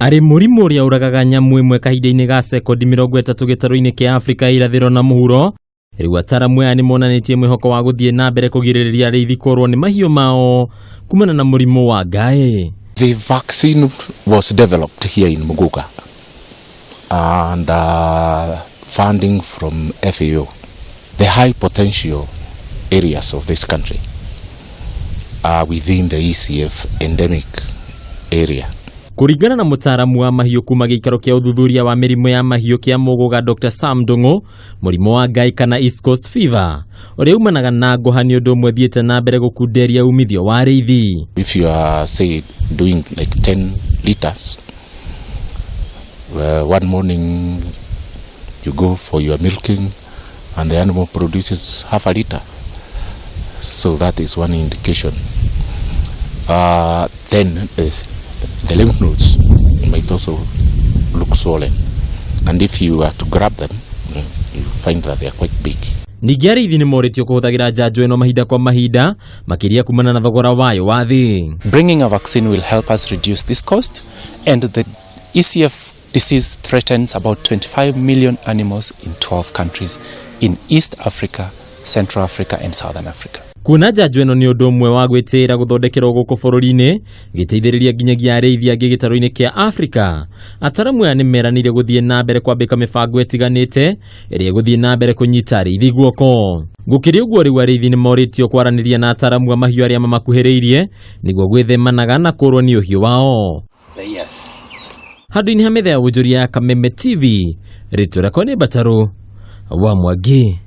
Arĩ mũrimũ ũrĩa ũragaga nyamũ ĩmwe kahinda-inĩ ga sekondi 30 gĩtarũ-inĩ kĩa Afrika ya irathĩro na mũhuro. Rĩu ataramu aya nĩ monanĩtie mwĩhoko wa gũthiĩ na mbere kũgirĩrĩria arĩithi kũrwo nĩ mahiũ mao kumana na mũrimũ wa ngaĩ. The vaccine was developed here in Muguga and funding from FAO. The high potential areas of this country are within the ECF endemic area. Kũringana na mũtaaramu wa mahiũ kuma gĩikaro kĩa ũthuthuria wa mĩrimũ ya mahiũ kĩa Mũgũga Dr. Sam Ndung'u, mũrimũ wa ngai kana East Coast Fever ũrĩa umanaga na ngũha nĩ ũndũ ũmwe thiĩte na mbere gũkunderia umithio wa arĩithi. If you are, say, doing like 10 liters, one morning you go for your milking and the animal produces half a liter. So that is one indication. Then the lymph nodes might also look swollen. And if you are to grab them, you find that they are quite big. Ningĩ arĩithi nĩ morĩtio kũhũthagĩra njanjo ĩno mahinda kwa mahinda, makĩria kumana na thogora wayo wa thĩ. Bringing a vaccine will help us reduce this cost, and the ECF disease threatens about 25 million animals in 12 countries in East Africa, Central Africa, and Southern Africa. Kuona njanjo ĩno nĩ ũndũ ũmwe wa gwĩtĩĩra gũthondekerwo gũkũ bũrũri-inĩ gĩteithĩrĩria nginyagia arĩithi angĩ gĩtarũ-inĩ kĩa Afrika. Ataramu aya nĩ meranĩire gũthiĩ na mbere kwambĩka mĩbango ĩtiganĩte ĩrĩa ĩgũthiĩ na mbere kũnyita arĩithi guoko. Gũkĩrĩ ũguo, rĩu arĩithi nĩ morĩtio kwaranĩria na ataramu a mahiũ arĩa mamakuhĩrĩirie nĩguo gwĩthemanaga na kũrwo nĩ ũhiũ wao. Handũ-inĩ ha metha ya wonjoria ya Kameme TV, rĩtwa rĩakwa nĩ Mbatarũ wa Mwangi.